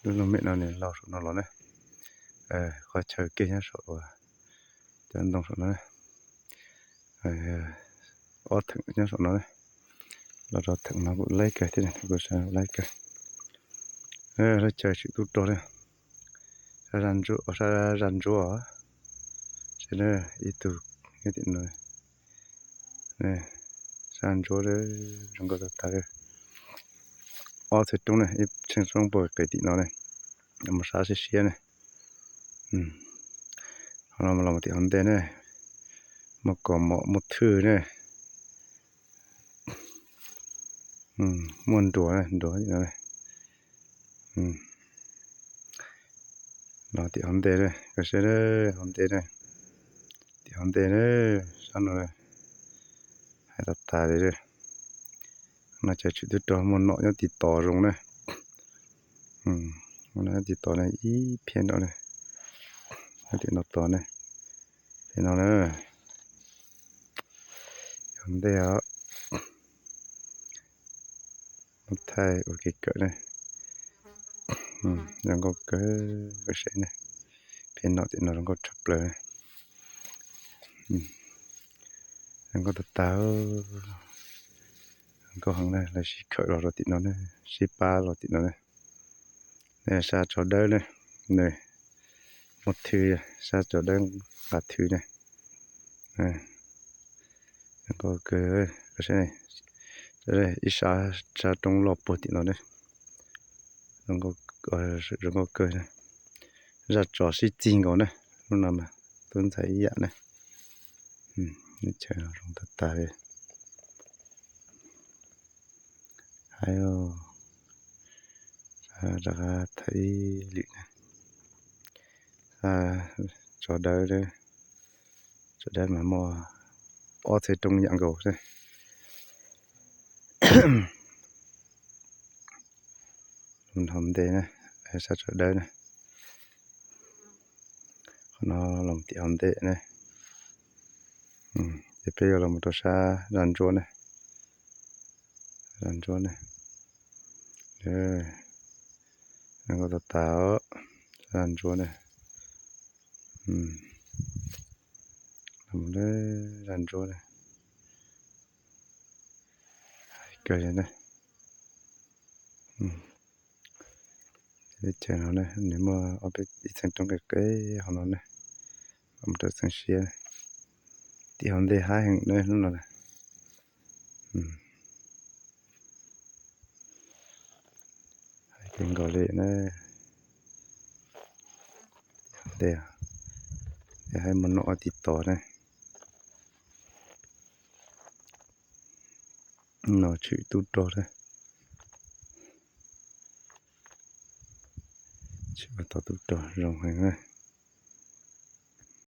Lub looj mem no nws laug saum no los ne. Qhov chaw kiag nyob saum cov ntoo saum no, ob theem nyob saum no, los rau theem no kuj laib kawg thiab, kuj laib kawg. Lub chaw tshwm tub rog na, sab zaj ntsuab, sab ib tug nyob tim no, sab ntsuab zoo nkauj tag tag. Ob txhais roob ne, ib txhais roob puag qis tim no ne, mus sab siab siab ne. Qhov no los mus tim hauv ntej ne, muaj kaus mom muaj thwj ne, muaj nruas, nruas no. Los tim hauv ntej, koj saib hauv ntej, tim hauv ntej sab no, hais tas tas li. No chaw tshwm tub rog muaj nom nyob tim tod zoo na. Nyob tim tod ne, ib phiab no ne, nyob tim no tod ne, pem no na. Hauv ntej os, muab thaij ua kev kawm ne. Zoo nkauj kawg, koj saib ne, pem no tim no zoo nkauj tshaj plaws. Zoo nkauj tag tag, zoo nkauj heev na. Lawv sib khawm los rau tim no ne, sib pab los tim no ne. Sab tsov dawb ne, nws muaj thwj, sab tsov dawb nqa thwj ne. Zoo nkauj kawg, ib sab, sab roob loj puag tim no ne. Zoo nkauj kawg, zaj tsov sib txig nkaus na, lub no mas tub ntxhais ib yam na. Chaw zoo tag tag li. Haib, rov qab thaij ib lwm na. Tsov dawb, tsov dawb mas muaj ob txhais roob yam nkaus xwb. Hauv ntej na, sab tsov dawb na. Qhov no los tim hauv ntej ne. Ces peb yuav los rau sab zaj ntsuab ne. Zaj ntsuab ne. Zoo nkauj tag tag, zaj ntsuab ne. Zaj ntsuab ne. Kawg li na. Teb chaws no ne, nws muaj ob peb ib txheej roob qis qis hauv no ne, mus rau txheej siab. Tim hauv ntej haib heev ne hnub no. Haib kawg nkaus li na. Ntej, haib muaj nom tim tod ne. No tshwm tub rog na. Tshwm tau tub rog zoo heev na.